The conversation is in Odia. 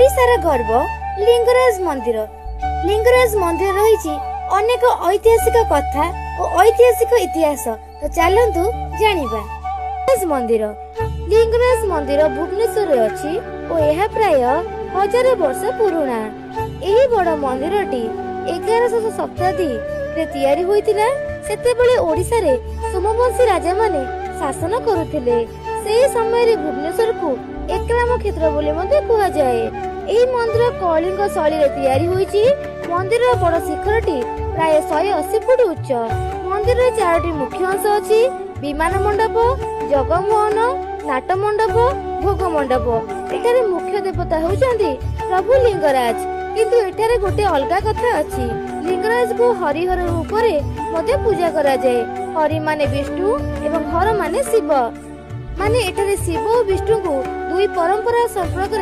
ଓଡ଼ିଶାର ଗର୍ବ ଲିଙ୍ଗରାଜ ମନ୍ଦିର। ଲିଙ୍ଗରାଜ ମନ୍ଦିର ରହିଛି ଅନେକ ଐତିହାସିକ କଥା ଓ ଐତିହାସିକ ଇତିହାସ। ତ ଚାଲନ୍ତୁ ଜାଣିବା। ଲିଙ୍ଗରାଜ ମନ୍ଦିର। ଲିଙ୍ଗରାଜ ମନ୍ଦିର ଭୁବନେଶ୍ୱରରେ ଅଛି ଓ ଏହା ପ୍ରାୟ 1000 ବର୍ଷ ପୁରୁଣା। ଏହି ବଡ଼ ମନ୍ଦିରଟି 11ଶହ ଶତାବ୍ଦୀରେ ତିଆରି ହୋଇଥିଲା। ସେତେବେଳେ ଓଡ଼ିଶାରେ ସୋମବଂଶୀ ରାଜାମାନେ ଶାସନ କରୁଥିଲେ। ସେହି ସମୟରେ ଭୁବନେଶ୍ୱରକୁ ଏକାମ୍ର କ୍ଷେତ୍ର ବୋଲି ମଧ୍ୟ କୁହାଯାଏ। ଏହି ମନ୍ଦିର କଳିଙ୍ଗ ଶୈଳୀରେ ତିଆରି ହୋଇଛି। ମନ୍ଦିରର ବଡ଼ ଶିଖରଟି ପ୍ରାୟ 180 ଫୁଟ ଉଚ୍ଚ। ମନ୍ଦିରରେ ଚାରୋଟି ମୁଖ୍ୟ ଅଂଶ ଅଛି: ବିମାନ ମଣ୍ଡପ, ଜଗମୋହନ, ନାଟ ମଣ୍ଡପ, ଭୋଗ ମଣ୍ଡପ। ଏଠାରେ ମୁଖ୍ୟ ଦେବତା ହେଉଛନ୍ତି ପ୍ରଭୁ ଲିଙ୍ଗରାଜ। କିନ୍ତୁ ଏଠାରେ ଗୋଟେ ଅଲଗା କଥା ଅଛି। ଲିଙ୍ଗରାଜକୁ ହରିହର ରୂପରେ ମଧ୍ୟ ପୂଜା କରାଯାଏ। ହରି ମାନେ ବିଷ୍ଣୁ ଏବଂ ହର ମାନେ ଶିବ। ମାନେ ଏଠାରେ ଶିବ ଓ ବିଷ୍ଣୁଙ୍କୁ ଦୁଇ ପରମ୍ପରା ସମ୍ପର୍କରେ